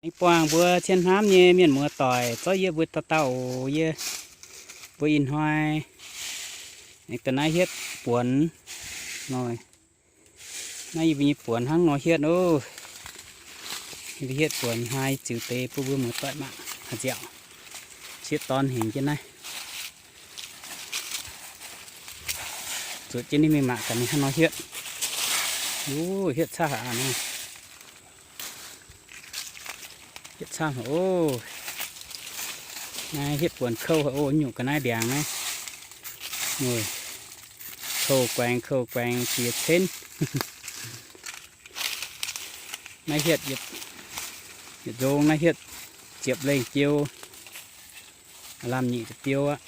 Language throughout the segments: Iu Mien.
Aengx buangh mbuo cien hnamv nyei mienh muoz doic, zorqv yie mbuo dauh dauh oc. Yie mbuo ih hnoi aengx da'naaiv hietv buonx nor. Naaiv yie mbuo nyei buonx hnangv nor hietv oc. Yie mbuo hietv buonx ih hnoi ziux deix bun mbuo muoz doic mangc haaix nziaauc. Sieqv dorn hengx jienv naaiv. Zuotc jienv ninh mingh mangc gaax ninh hnangv nor hietv. Uv, hietv camv haic aqv nor. Hietv camv haic oc. Naaiv hietv buonx kouv haic oc, nyungc ga'naaiv ndiangx naaiv. Kouv guaengx, kouv guaengx jiex cenv. Naaiv hietv yietc nzong naaiv hietv ziepc lengh biou, lamh nyic ziepc biou aqv.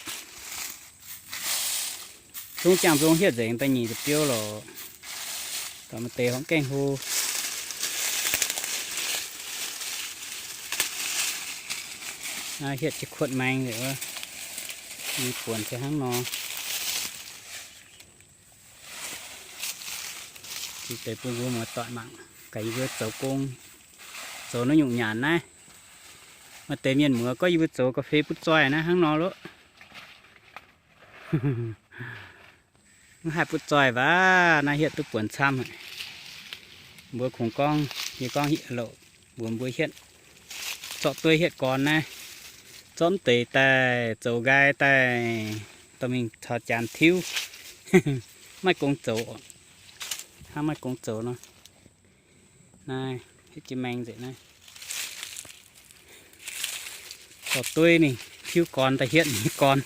Zungv jangx nzong hietv nzengc daaih nyic ziepc biou lorqc. Dorh maaih deix horngc gaengh hlo. Naaiv hietv jienv kuotv maeng nzengc wuov. Mingh buonx se hnangv nor. Ziux deix bun mbuo muoz doic mangc gaax yie mbuo zoux gong, zoux naaiv nyungc nyanc naaiv. Maaih deix mienh muoz gorngv yie mbuo zoux ga'fei butv zoih naaiv hnangv nor loqv. Mv haih butv zoih waac, naaiv hietv duqv buonx camv haic. Mbuo kungx gorngv, yie gorngv hietv louc mbuox mbuo hietv, zorqv dueiv hietv gorn naaiv, zorqv mv deix daaih zoux nqaai daaih, dorh mingh taux janx tiuv. Maiv gong zoux, hnangv maiv gong zoux nor. Naaiv hietv jienv maeng nzengc naaiv. Zorqv dueiv ninh tiuv gorn daaih hietv nyei gorn,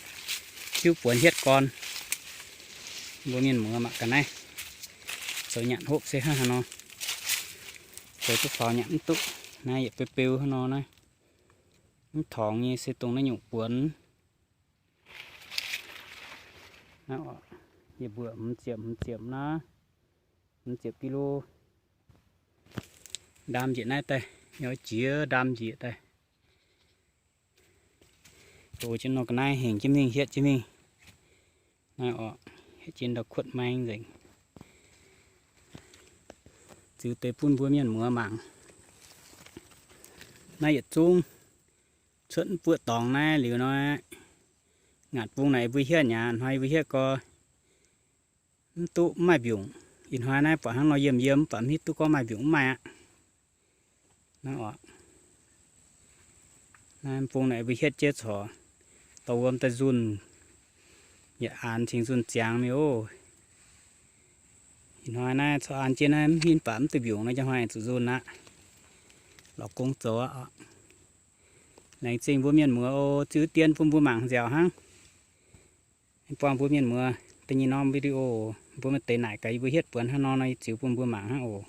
tiuv buonx hietv gorn. Mbuo mienh muoz mangc gaax naaiv, zoux nyanc hopv se hnangv haaix nor. Zoux duqv faaux nyanc mv duqv. Naaiv yietc beu beu hnangv nor naaiv. Mv torngx nyei se dongh naaiv nyungc buonx. Naaiv oc, yie mbuoqc hmz ziepc hmz ziepc naaiv, hmz ziepc kilo. Ndaam njiec naaiv daaih, yaac jiex ndaam njiec daaih. Dox jienv nor ga'naaiv hengx jienv mingh, hietv jienv mingh. Naaiv oc, hietv jienv ndau kuotv maeng nzengc. Ziux deix bun mbuo mienh muoz mangc. Naaiv yietc zungv cuotv mv buoqv dorngx naaiv liuz nor, ngaatc bung naaic yie mbuo hietv nyei aqv. Hnoi yie mbuo hietv gorx mv duqv, mv maaih mbiungc. Ih hnoi naaiv buatc hnangv nor yiem yiem, mv baac mv hiuv duqv gorngv maaih mbiungc mv maaih aqv. Naaiv oc, naaiv bung naaic mbuo hietv jienv corc dorh wuom daaih nzunh, yietc aanx cingx nzunh ziangx mingh oc. Ih hnoi naaiv corc an jienv naaiv mv hiuv baac mv duqv mbiungc nor, njang hnoi zuqc nzunh aqv. Lorz gong zoux aqv. Laengz zingh mbuo mienh muoz oc, ziux dien bun mbuo mangc nziaauc hnangv. Buangh mbuo mienh muoz da'nyeic norm video, mbuo maaih deix naaic gaax yie mbuo hietv buonx hnangv nor nor, yie ziux bun mbuo mangc hnangv oc.